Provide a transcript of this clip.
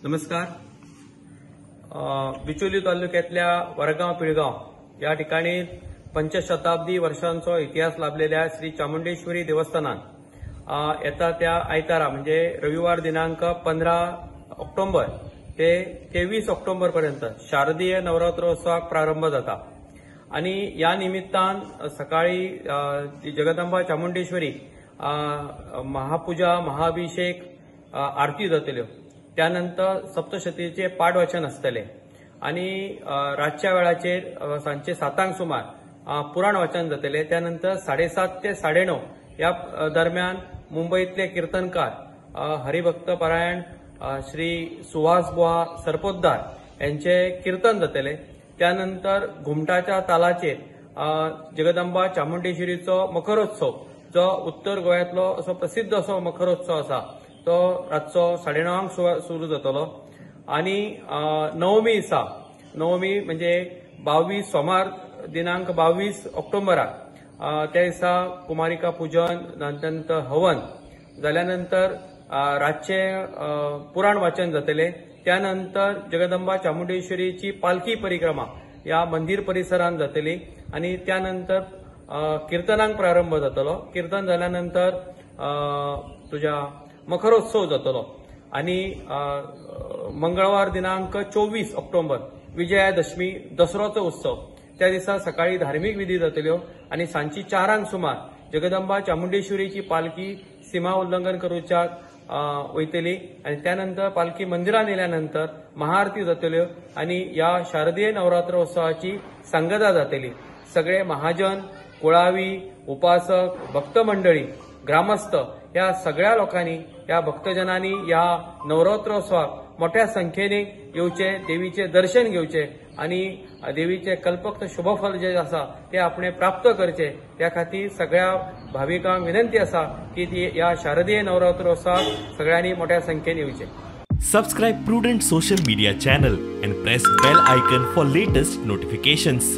नमस्कार. बिचोली तालुक्यातल्या वरगांव पिळगांव या ठिकाणी पंचशताब्दी वर्षांचो इतिहास लाभलेल्या श्री चामुंडेश्वरी देवस्थानान येता त्या आयतारा म्हणजे रविवार दिनांक 15 ऑक्टोबर ते 23 ऑक्टोबर पर्यंत शारदीय नवरात्रोत्सवाक प्रारंभ जाता आणि या निमित्तान सकाळी जगदंबा चामुंडेश्वरी महापूजा, महाअभिषेक, आरती जातल्यो. त्यानंतर सप्तशतीचे पाठ वाचन आसतले आणि रातच्या वेळाचेर सांजचे 7 सुमार पुराण वाचन जातले. त्यानंतर 7:30 ते 9:30 या दरम्यान मुंबईतले कीर्तनकार हरिभक्त परायण श्री सुहास बुवा सरपोतदार यांचे कीर्तन जातले. त्यानंतर घुमटाच्या तालाचेर जगदंबा चामुंडेश्वरीचो मखरोत्सव जो उत्तर गोंयांतलो असो प्रसिद्ध असो मखरोत्सव आसा तो रातचो 9:30 सुरू जातलो. आणि नवमी दिसा, नवमी म्हणजे 22 सोमार दिनांक 22 ऑक्टोबराक त्या दिसा कुमारिका पूजन, नंतर हवन जाल्या नंतर रातचे पुराण वाचन जातले. त्यानंतर जगदंबा चामुंडेश्वरीची पालखी परिक्रमा या मंदिर परिसरान जातली आणि त्यानंतर कीर्तनाक प्रारंभ जातलो. कीर्तन जाल्या नंतर तुज्या मखरोत्सव जातलो आणि मंगळवार दिनांक 24 ऑक्टोबर विजयादशमी दसरोचो उत्सव त्या दिसा सकाळी धार्मिक विधी जातल्यो आणि सांजची 4 सुमार जगदंबा चामुंडेश्वरीची पालखी सीमा उल्लंघन करूच्या वयतली आणि त्यानंतर पालखी मंदिरान येयल्या नंतर महाआरती जातल्यो आणि या शारदीय नवरात्रोत्सवाची सांगता जातली. सगळे महाजन, कुळावी, उपासक, भक्त मंडळी, ग्रामस्थ या सगळ्या लोकांनी, या भक्तजनांनी या नवरात्रोत्सवाक मोठ्या संख्येने येवचे, देवीचे दर्शन घेवचे आणि देवीचे कल्पक्त शुभफल जे आसा ते आपणे प्राप्त करचे. त्या खातीर सगळ्या भाविकांक विनंती आसा की ती या शारदीय नवरात्रोत्सवाक सगळ्यांनी मोठ्या संख्येन येवचे. Subscribe Prudent Social Media channel and press bell icon for latest notifications.